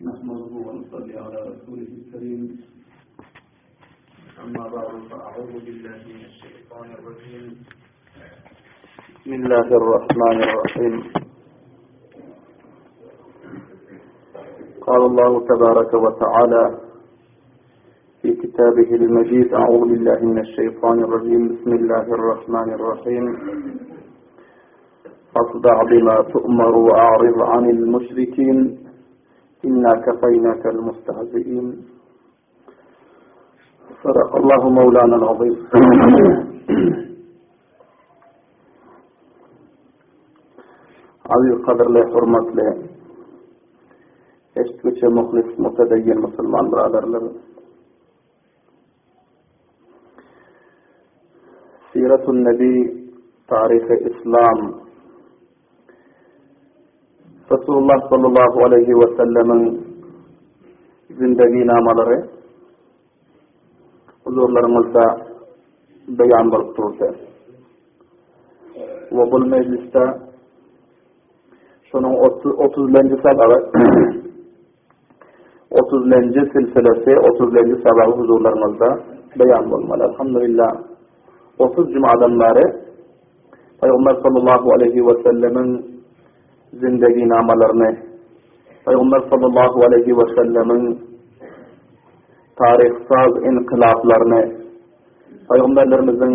نحمده ونصلي على رسوله الكريم أما بعد فأعوذ بالله من الشيطان الرجيم بسم الله الرحمن الرحيم قال الله تبارك وتعالى في كتابه المجيد أعوذ بالله من الشيطان الرجيم بسم الله الرحمن الرحيم فاصدع بما تؤمر وأعرض عن المشركين إنا كفيناك المستهزئين صدق الله مولانا العظيم Aziz gadyrly, hormatly, eşitgüçe muhlis, mutedeyyin musulman biraderler. Siratun Nebi, Taryhy Islam, Resulullah sallallahu aleyhi we sellemiň zindegiнаmalary huzurlaryňyzda beýan bolup durdy. We bu mejlisde şonuň 30-njy sabagy 30-njy silsilesi, 30-njy sabagy huzurlaryňyzda beýan bolmaly. Elhamdülillah 30 jumadan bäri Pygamber sallallahu aleýhi we sellemiň zindeginamalaryny, Pygamber sallallahu aleýhi we sellemiň taryhsaz inkylaplaryny, Pygamberlerimiziň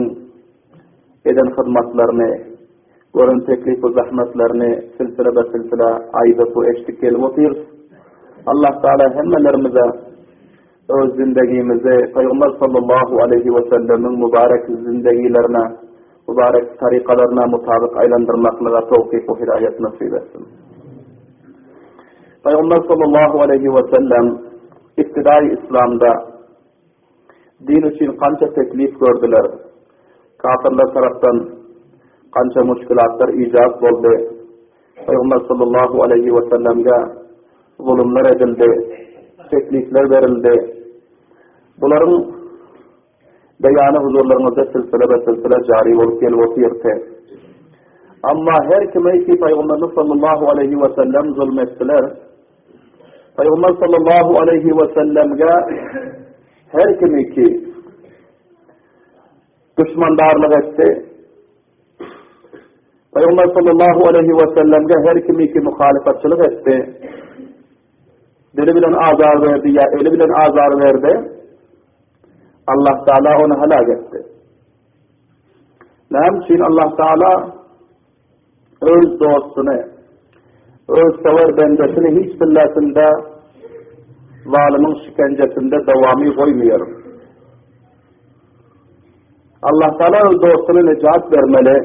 eden hyzmatlaryny, gören teklip we zähmetlerini silsile-be-silsile aýdyp we eşidip gelip otyrys. Allah Tagala hemmelerimize öz zindegimizi Pygamber sallallahu aleýhi we sellemiň mübarek zindegilerine, mübarek tarykalaryna mutabyk aýlandyrmaklyga towfyk we hidaýat nasyp etsin. Pygamber sallallahu aleýhi we sellem ibtidaý islamda din üçin kança teklif gördüler. Kafirler tarapdan kança muşkilatlar ijat boldy. Pygamber sallallahu aleýhi we sellemge zulumlar edildi, teklifler berildi. Bularyň beýany huzurlaryňyzda silsile-be-silsile jary bolup gelip otyrdy. Amma her kime ki Pygamberimiz sallallahu aleýhi we sellem zulum etdiler, Pygamber sallallahu aleýhi we sellemge her kimi ki duşmandarlyk etdi, Pygamber sallallahu aleýhi we sellemge her kimi ki muhalyfatçylyk etdi, dili bilen azar berdi ýa eli bilen azar berdi, Allah Taala ony helak etdi. Näme üçin Allah Taala öz dostuny, öz söwer bendesini hiç billasynda zalymyň şikenjesinde dowamy goýmaýar. Allah Taala öz dostuny nejat bermeli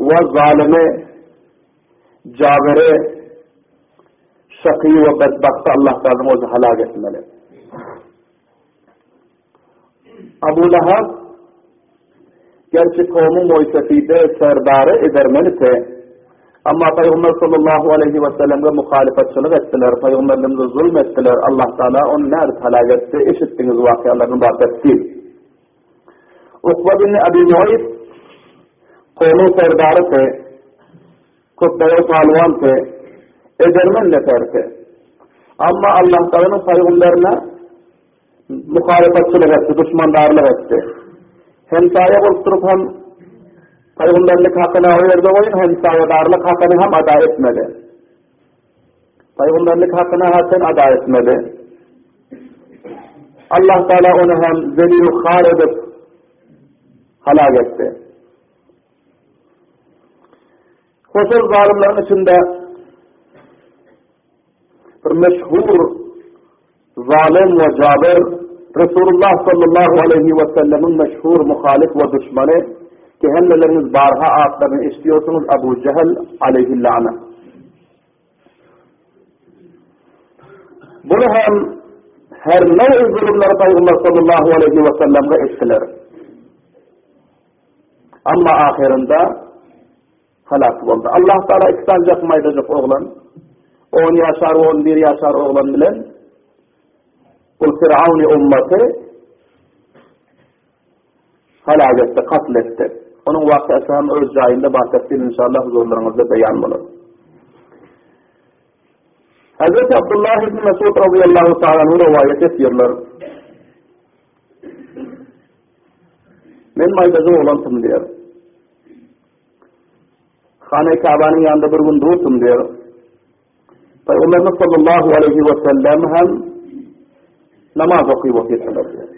we zalymy Jabiri şaky we bedbagty Allah Taalanyň özi halak etmeli. Abu Lahab gerçi kowmuň moýsefide serdary edermenidi. Amma Pygamber sallallahu aleýhi we sellemge muhalyfatçylyk etdiler, Pygamberimize zulm etdiler, Allah Taala ony nädip halak etdi, eşitdiňiz wakyalaryny batepsil. Ukba bin Abi Muaýt kowmuň serdarydy, köpbaýaw palwandy, edermen neferdi. Amma Allah Taalanyň pygamberine muhalyfatçylyk etdi, duşmandarlyk etdi. Hemsaýa bolup durup hem pygamberlik hakyny o ýerde goýun, hemsaýadarlyk hakyny hem ada etmedi. Pygamberlik hakyny haçan ada etmedi? Allah Taala ony hem zelil har edip halak etdi. Hoşal zalymlaryň içinde bir meşhur zalym we jabir Resulullah sallallahu aleyhi ve sellemiň meşhur muhalif we düşmany ki hemmeleriňiz barha atlaryny eşidiyorsunuz Abu Jehel aleyhi la'na. Bunu hem her nev zulümleri Peygamber sallallahu aleyhi ve sellem'e ettiler. Amma ahyrynda halas boldy. Allah Taala iki sanjak maýdajyk oglan, 10 ýaşar, 11 ýaşar oglan bilen ol Firawny ummaty halak etdi, katl etdi. Onuň wakasy hem öz jaýynda batefsil inşallah huzurlaryňyzda beýan bolar. Hazreti Abdullah ibn Mesud radıyallahu ta'ala anhu rivayet etýärler. Men maýdaja oglandym diýer. Hane Kabanyň ýanynda bir gün durdum diýer. Peygamberimiz sallallahu aleyhi ve sellem hem namaz okyp otyrdylar diýer.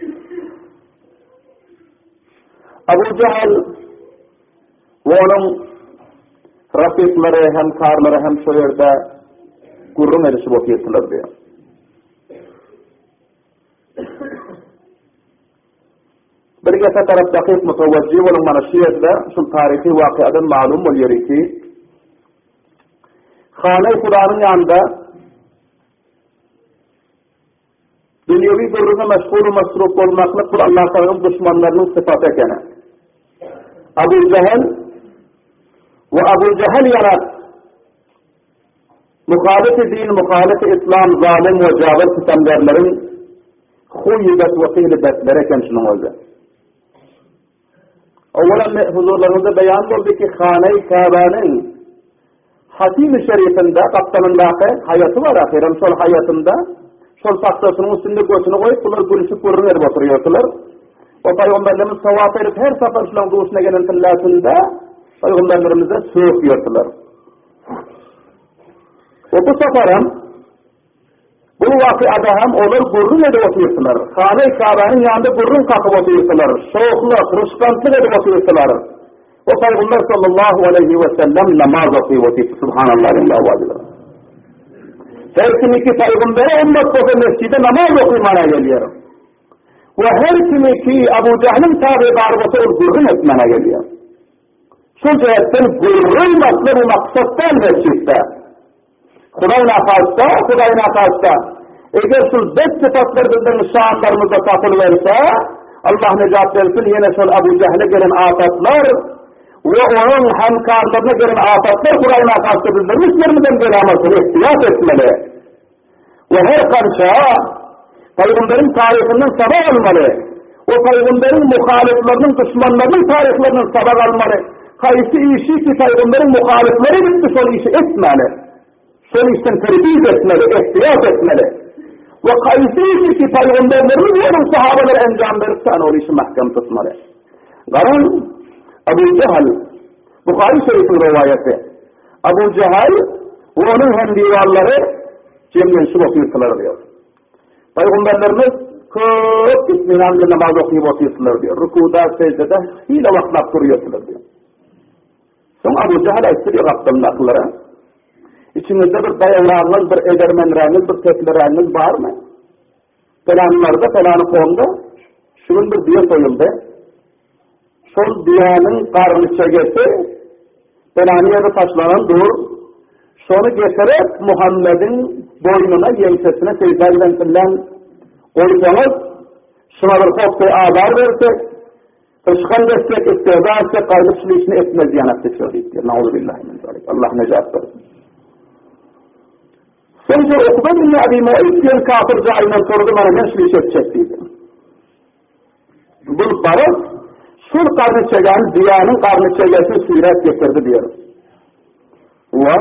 Abu Jahal we onuň rafiklary, hemkarlary hem şo ýerde gürrüň edişip otyrdylar diýer. Bir gepe tarap dakyk mutawajjy boluň mana şu ýerde şul taryhy wakyýadan malum bolýar ki, Hanaý Hudanyň ýanynda dünýewi gürrüňe meşgul masruf bolmaklyk bu Allah Taganyň duşmanlarynyň sypaty ekeni. Abu Jahal we Abu Jahal ýarak muhalyf din, muhalyf islam, zalim we jabir sitemgerleriň huýy bet we pyly betleri eken şunuň özi. Owalam huzurlaryňyzda beýan boldy ki, Hanaý Käbäniň Hatim-i Şerifinde gapdalyndaky haýaty bar ahyram şol haýatynda şol sakçasynyň üstünde götüni goýup bular gülüşip gürrüň edip oturýardylar. O pygamberlerimiz tawaf edip her sapar şularyň duşuna gelen pilläsinde pygamberlerimize sögüp ýördiler. We bu saparam Bu wakyada hem olar gürrüň edip otyrdylar. Hanaý Kabäniň ýanynda gürrüň kakyp otyrdylar. Şohlyk, rysgantlyk edip otyrdylar. We Pygamber sallallahu aleýhi we sellem namaz okyp otyrdy. Subhanallah diýen Her kim iki pygambere ümmet bolsa mesjide namaz okymana gelýär. We her kim iki Abu Jahlyň tabedary bolsa ol gürrüň etmäne gelýär. Şol jähetden gürrüň matlab maksat däl mesjitde. Hudaý nahasta, Hudaý nahasta, eger şul bet sypatlar bizden şanlarymyzda tapylyberse, Allah nejat bersin, ýene şol Abu Jähle gelen apatlar we onuň hemkarlaryna gelen apatlar Hudaý nahasta bizleriň üstlerimizden gelamasyn, ihtiýat etmeli. We her kança Pygamberiň taryhyndan sabak almaly. We Pygamberiň muhalyflarynyň, duşmanlarynyň taryhlaryndan sabak almaly. Haýsy işi ki Pygamberiň muhalyflary edipdi, şol işi etmäli. Şol işden perhiz etmeli, ihtiýat etmeli. We haýsy işi ki Pygamberlerimiz we onuň sahabalary enjam beripdi, ana ol işi mähkem tutmaly. Garaň, Abu Jahal, Buhary şerifiň rowaýaty. Abu Jahal we onuň hemdiwarlary jemlenişip otyrdylar diýýär. Pygamberlerimiz köp itminan bilen namaz okyp otyrdylar diýýär. Rukuda, sejdede hile wagtlap durýardylar diýýär. Soň Abu Jahal aýtdy diýýär gapdalyndakylara, Içiňizde bir daýawragyňyz, bir edermenrägiňiz, bir teklirägiňiz barmy? Pelanlarda, pelany kowumda şu gün bir düýe soýuldy. Şol düýäniň garnyçegesi pelany ýerde taşlanan dur. Şony getirip Muhammediň boýnuna, ýeňsesine seždä giden pillän goýsaňyz, şuňa bir hopby azar bersek, yşgan betsek, istihza etsek, gaýdyp şul işini etmez diýen atdy şo diýipdir. Nauzubillahi min zalik. Allah nejat bersin. Soňra Ukbe ibn Abi Mu'ayt diýen kafir jaýyndan turdy, mana men şul işi etjek diýdi. Bul baryp, şul garny çegen düýäniň garny çegesini süýräp getirdi diýer. We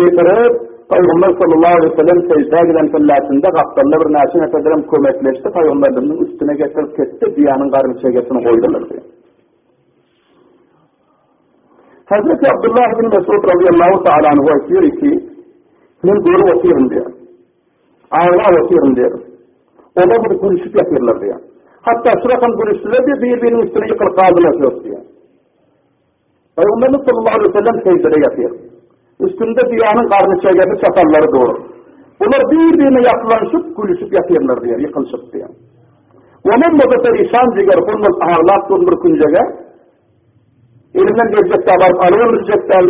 getirip, Pygamber sallallahu aleyhi ve sellem secdä giden pilläsinde gapdalynda bir näçe neferlerem kömekleşdi, Pygamberlerimiziň üstüne getirip ketdi, düýäniň garny çegesini goýdular diýer. Hazreti Abdullah ibn Mesud radıyallahu ta'ala anhu aýtýar ki, men görüp otyryn diýär. Aglap otyryn diýär. Olar bir gülüşip ýatyrlar diýär. Hatda şu rakam gülüşdiler diýär, bir-biriniň üstüne ýykylyp galdylar söz diýär. Peygamberimiz sallallahu aleyhi ve sellem secdede ýatyr. Üstünde düýäniň garny çegesi çatallary dur. Bular bir-birine ýapylanyşyp, gülüşip ýatyrlar diýär, ýykylyşyp diýär. We men bolsa perişan jiger, hun bolup aglap durun bir künjege. Elimden geljek däl, baryp alybam biljek däl,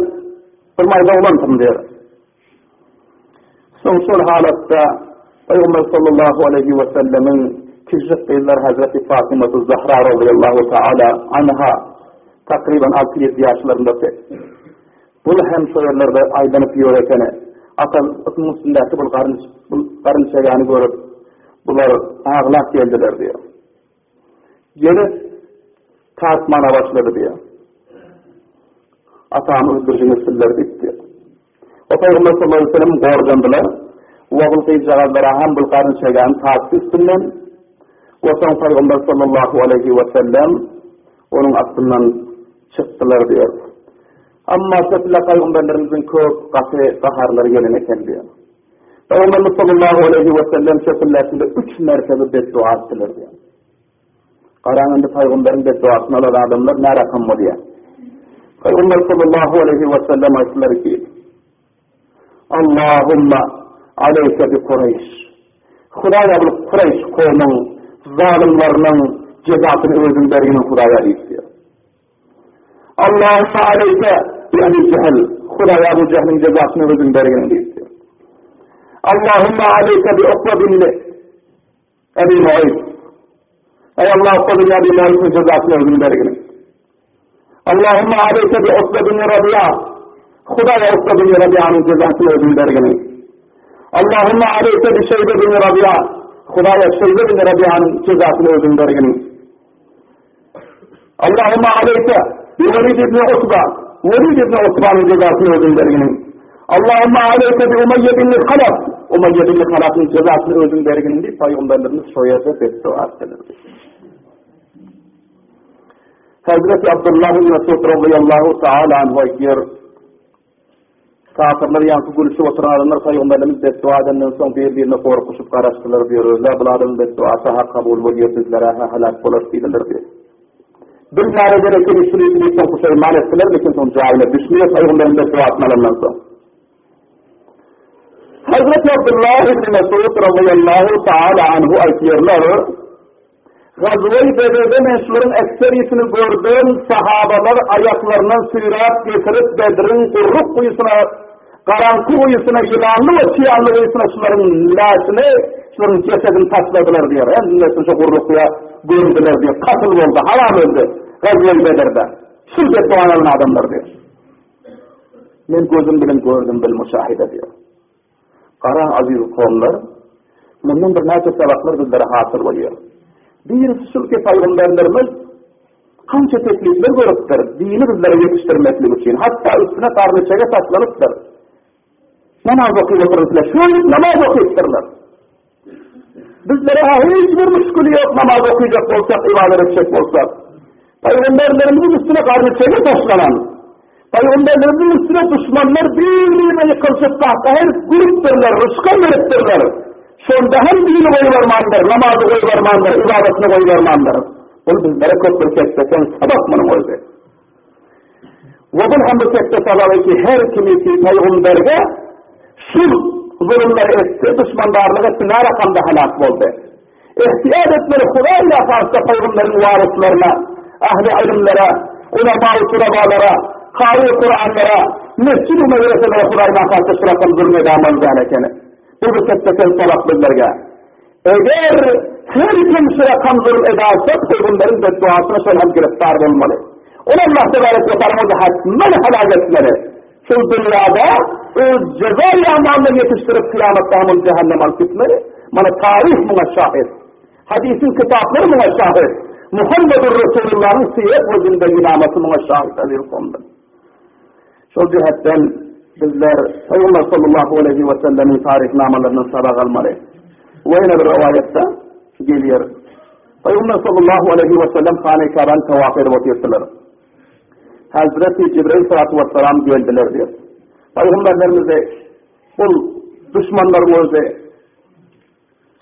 bir maýda oglandym diýär. Soň şol halatda Pygamber sallallahu aleýhi we sellemiň kiçijik gyzlary Hazreti Fatimatu Zahra radiyallahu taala anha takryban 6-7 ýaşlarynda Bul hem şo ýerlerde aýlanyp ýör ekeni. Atasynyň üstündäki bul garyn bul garynçegäni görüp, bular aglap geldiler diýýär. Gelip tartmana başlady diýýär. Atamy öldürjiňiz sizler diýip diýýär. O Pygamber sallallahu aleyhi ve sellem gorjandylar. We bul gyzjagazlara hem bul garynçegany tatdy üstünden. We soň Pygamber sallallahu aleyhi ve sellem onuň astyndan çykdylar diýär. Amma şöpüle pygamberlerimiziň köp gaty gaharlary gelen eken diýär. Pygamberimiz sallallahu aleyhi ve sellem şöpüllesinde üç mertebe beddua etdiler diýär. Garaň indi pygamberiň bedduasyny alan adamlar nä rakam bolýar. Pygamber sallallahu aleyhi we sellem aýtdylar ki, Allahumma aleyke bi Kureýş. Hudaýa bu Kureýş kowmuň zalymlarynyň jezasyny özüň bergin Hudaýa diýipdir. Allahumma aleyke bi Ebi Jehl. Hudaýa bu Jehliň jezasyny özüň bergin diýipdir. Allahumma aleyke bi Ukba bin Ebi Muaýt. Eý Allah, Ukba bin Ebi Muaýtyň jezasyny özüň bergin. Allahumma aleyke bi Utbe bin Rabi'a. Hudaýa Utbe bin Rabi'anyň jezasyny özüň bergin. Allahumma aleyke bi Şeybe bin Rabi'a. Hudaýa Şeybe bin Rabi'anyň jezasyny özüň bergin. Allahumma aleyke bi Velid ibn Utba. Velid ibn Utbanyň jezasyny özüň bergin. Allahumma aleyke bi Umayye bin Halaf. Umayye bin Halafyň jezasyny özüň bergin diýip paýgamberlerimiz şo ýerde beddua etdiler. Hazreti Abdullah ibn Mesud radıyallahu ta'ala anhu aýtýar. Kafirler ýaňky gülüşip oturan adamlar pygamberimiz beddua edenden soň bir-birine gorkuşyp garaşdylar diýer. Özler bu adamyň bedduasy ha kabul bolýar, bizler-ä ha heläk bolarys diýdiler diýer. Bilmäne gerek eken şuny diýip soň puşeýman etdiler, lekin soň jaýyna düşmeýär pygamberiň bedduasyny alandan soň. Hazreti Abdullah ibn Mesud radıyallahu ta'ala anhu aýtýarlar, Gazweý Bedirde men şularyň ekserisini gördüm, sahabalar aýaklaryndan süýräp getirip Bedriň gurruk guýusyna, garaňky guýusyna, ýylanly we çyýanly guýusyna şularyň läşini, şularyň jesedini taşladylar diýýär. Hemmesini şo gurruk guýa gömdüler diýýär. Katyl boldy, haram öldi Gazweý Bedirde. Şul bedduany alan adamlar diýýär. Men gözüm bilen gördüm bil muşahide diýýär. Garaň aziz kowumlar, mundan bir näçe sabaklar bizlere hasyl bolýar. Birisi şul ki paýgamberlerimiz kança teklipler görüpdir, dini bizlere ýetişdirmeklik üçin, hatda üstüne garnyçege taşlanypdyr. Namaz okyp oturyplar, şöyle namaz okypdyrlar. Bizlere hiç bir müşkili ýok namaz okyjak bolsak, ibadet etjek bolsak. Pygamberlerimiziň üstüne garnyçege taşlanan, Pygamberlerimiziň üstüne duşmanlar bir-birine ýykylyşyp kahkaha edip gülüpdirler, rysgal beripdirler. Şonda hem dini goýbermandyr, namazy goýbermandyr, ibadatyny goýbermandyr. Bul bizlere köp bir ketdeken sabak munuň özi. We bul hem bir ketde sabak ki her kimi ki pygamberge şul zulumlar etdi, duşmandarlyk etdi, ne rakamda helak boldy. Ihtiýat etmeli Hudaý nahasta pygamberiň waryslaryna, ähli ylymlara, ulama-u tulabalara, kary Kuranlara, mesjid-u medreselere Hudaý nahasta şu rakam zulm edamaly däl ekeni. Bu bir ketdeken sabak bizlerge. Eger her kim şu rakam zulm edalsa, pygamberiň bedduasyna şol hem giriftar bolmaly. Ol Allah tebarek we taala ony hatman helak etmeli. Şol dünýäde öz jeza ýamalyna ýetişdirip kyýamatda hem ony jähenneme alyp gitmeli. Mana taryh muňa şahit. Hadisiň kitaplary muňa şahit. Muhammedur Resulullah'yň siret we zindegiнаmasy muňa şahit aziz kowumlar. Şol jihetden bizler Peygamber sallallahu aleyhi ve sellemiň taryhnamalaryndan sabak almaly. We ýene bir rowaýatda gelýär. Peygamber sallallahu aleyhi ve sellem Hane-i Kabany tawaf edip otyrdylar. Hazreti Jibril salatu vesselam geldiler diýip. Pygamberlerimize bul duşmanlaryň özi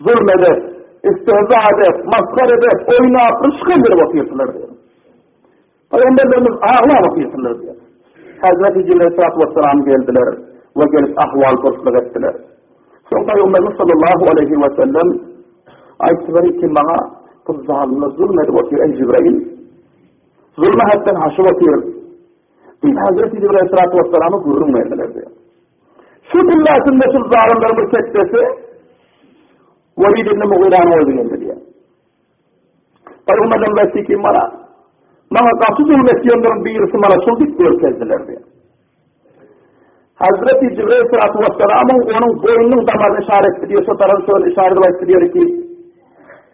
zulm edip, istihza edip, masgara edip, oýnap, rysgal berip otyrdylar diýip. Pygamberlerimiz aglap otyrdylar diýip. Hazreti Jibril salatu vesselam geldiler we gelip ahwal purslyk etdiler. Soň Pygamberimiz sallallahu aleyhi ve sellem aýtdylar ki, maňa bu zalymlar zulm edip otyr, ey Jibril. Zulma hetden aşyp otyr. Diýip Hazreti Jibril aleyhissalatu vesselama gürrüň berdiler diýip. Şu dillasynda şu zalymlaryň bir ketdesi Velid ibn Mughiranyň özi geldi diýip. Pygamberden aýtdy ki, mana maňa gaty zulm etýänleriň birisi mana şul diýip görkezdiler diýip. Hazreti Jibril salatu vesselamyň onuň boýnunyň damaryny işaret etdi diýip, şo tarapy şöyle işaret edip aýtdy diýip ki,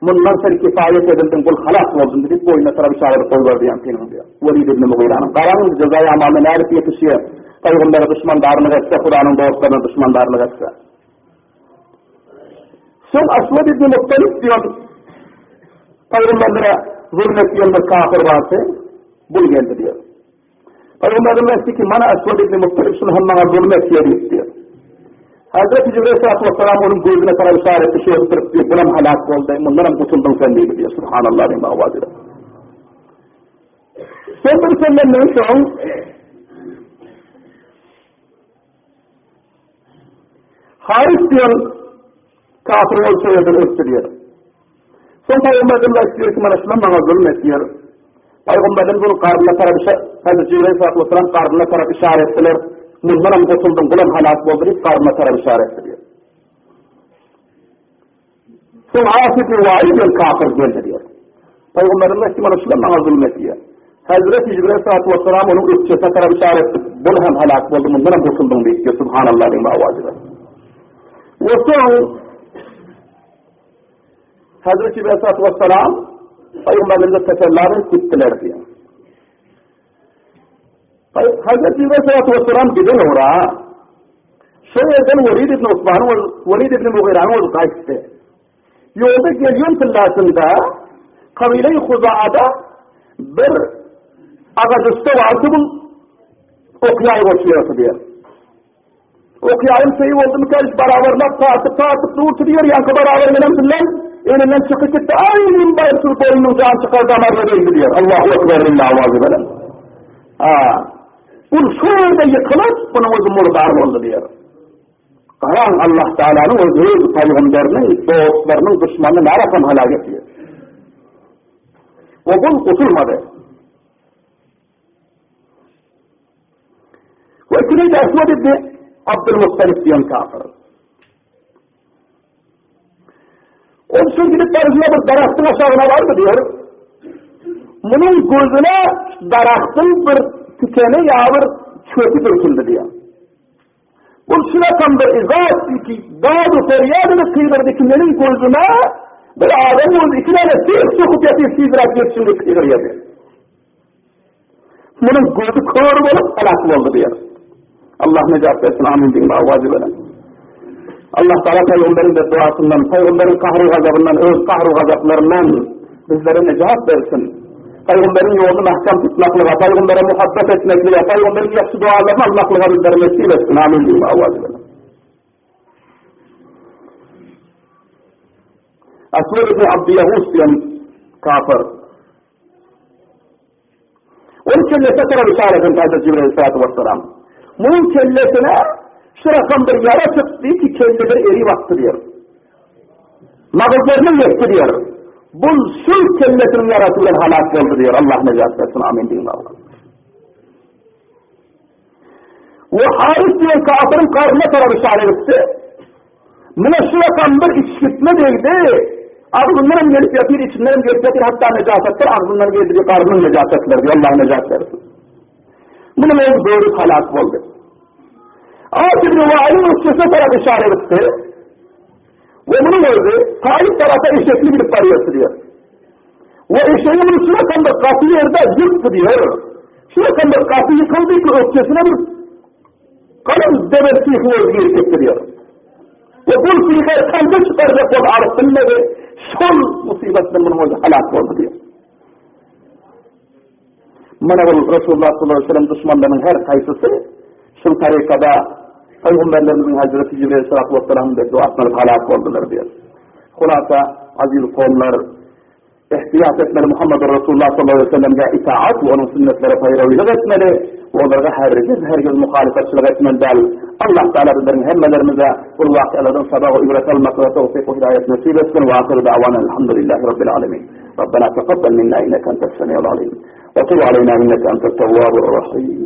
mundan sen kifaýet edildiň, bul halas bolduň diýip boýnuna tarap işaret edip goýberdi diýen seniň diýip. Welid ibn Mughiranyň garaň jazaý amalyna nädip ýetişýär? Pygambere duşmandarlyk etse, Hudanyň dostlaryna duşmandarlyk etse. Soň Aswad ibn Muttalib diýen pygamberlere zulm etýän bir kafir bardy. Bul geldi diýär. Pygamberimiz aýtdy ki, mana Aswad ibn Muttalib şul hem maňa zulm etýär diýip diýär. Hazreti Jibril aleyhissalatu vesselam onuň gözüne tarap işaret etdi, şu ötürip diýip, bulam halak boldy, mundan hem gutuldyň sen diýdi diýär. Subhanallah diýip awaz edip. Sen bir senden soň Haris diýen kafir bolsa ýerden ötdi diýer. Soň Pygamberimiz aýtdy diýer ki, mana şular maňa zulm etdiler. Pygamberimiz bunu garnyna tarap Hazreti Jibril aleyhissalatu vesselam garnyna tarap işaret etdiler. Mundan hem gutuldyň, bulam halak boldy diýip garnyna tarap işaret etdi diýer. Soň As ibn Wail diýen kafir geldi diýer. Pygamberimiz aýtdy, mana şular maňa zulm etdiler. Hazreti Jibril aleyhissalatu vesselam onuň ökjesine tarap işaret etdi. Bul hem halak boldy, mundan hem gutuldyň diýip, subhanallah diýip awaz berdi. We soň Hazreti Jibril aleyhissalatu vesselam Pygamberimize tesella berip gitdiler diýär. Hazreti Jibril aleyhissalatu vesselam giden ora şo ýerden Welid ibn Utbanyň Welid ibn Mugiranyň özi gaýtdy. Ýolda gelýän tyllasynda kabile-i Huzaada bir agaç üste bardy bu okýaý goşýardy diýär. Okýaýyň seýi boldumy käriş barabarlap tartyp tartyp durdy diýär, ýaňky barabar gelen bilen elinden çykyp gitdi. Aý, men baýyrsyz boýnuň jan çykar damaryna degdi diýär. Allahu ekber illa awazy bilen. Ha. Bul şu ýerde ýykylyp, bunuň özi murdar boldy diýär. Garaň Allah Taalanyň özi öz pygamberiniň dostlarynyň duşmanyny närakam halak etdi. We bul gutulmady. We ikinji Eswed ibn Abdülmuttalib diýen kafir. Ol şu gidip barşyna bir daragtyň aşagyna bardy diýär. Munuň gözüne daragtyň bir tikeni ýa bir çöpi dürtüldi diýär. Bu şu rakam bir izat ki, dadu feryad edip gygyrdy ki, meniň gözüme bir adam boldy, iki tane syh sokup ýatyr, tizräk ýetsin diýip gygyrýardy. Munuň gözi kör bolup helak boldy diýär. Allah nejat bersin, amin diýin, wajib eden. Allah Taala pygamberiň bedduasyndan, pygamberiň kahru gazabyndan, öz kahru gazaplaryndan bizlere nejat bersin. Pygamberiň ýoluny mähkem tutmaklyga, pygambere muhabbet etmeklige, pygamberiň ýagşy dualaryny almaklyga bizlere nesip etsin. Amin diýin, wajib eden. Aswad ibn Abdi Yahus diýen kafir Onuň kellesine tarap işaret eden Hazreti Jibril aleyhissalatu vesselam. Munuň kellesine şu rakam bir ýara çykdy ki kelle bir eri batdy diýer. Magyzlaryna ýetdi diýer. Bul şu kellesiniň ýarasy bilen halak boldy diýer. Allah nejat bersin. Amin diýin Allah. We Haris diýen kafirin garnyna tarap işaret etdi. Muna şu rakam bir içgitme degdi. Agzyndan hem gelip ýatyr, içinden hem gelip ýatyr, hatda nejasatlar agzyndan geldi, bir garnyň nejasatlary diýip, Allah nejat bersin. Munuň özi börük halak boldy. As ibn Wailiň ökjesine tarap işaret etdi. We munuň özi Taif tarapa eşekli gidip barýardy diýär. We eşeği muny şu rakam bir gaty ýerde ýykdy diýär. Şu rakam bir gaty ýykyldy ki ökjesine bir Galyň deve syhy bolup girip gitdi diýýär. We bul syhy kanda çykarjak bolup alyp bilmedi. Şol musibatdan munuň özi halak boldy diýýär. Mana bu Resulullah sallallahu aleyhi ve sellem düşmanlarynyň her haýsysy şu tarikada Peygamberlerimiziň Hazreti Jibril aleyhissalatu vesselamyň bedduasyna halak boldular diýýär. Hulasa aziz kowumlar Ihtiýat etmeli Muhammedur Resulullah sallallahu aleýhi we sellemge itaat we onuň sünnetlere peýrewilik etmeli we olarga hergiz hergiz muhalyfatçylyk etmeli däl. Allah Taala bizleriň hemmelerimize bul wakyaladan sabak we ibret almaklyga towfyk we hidaýat nesip etsin. We ahyru da'wana elhamdülillahi rabbil alemin. Rabbena tekabbel minna inneke entes semiul alim. We tub aleyna inneke entet tewwabur rahim.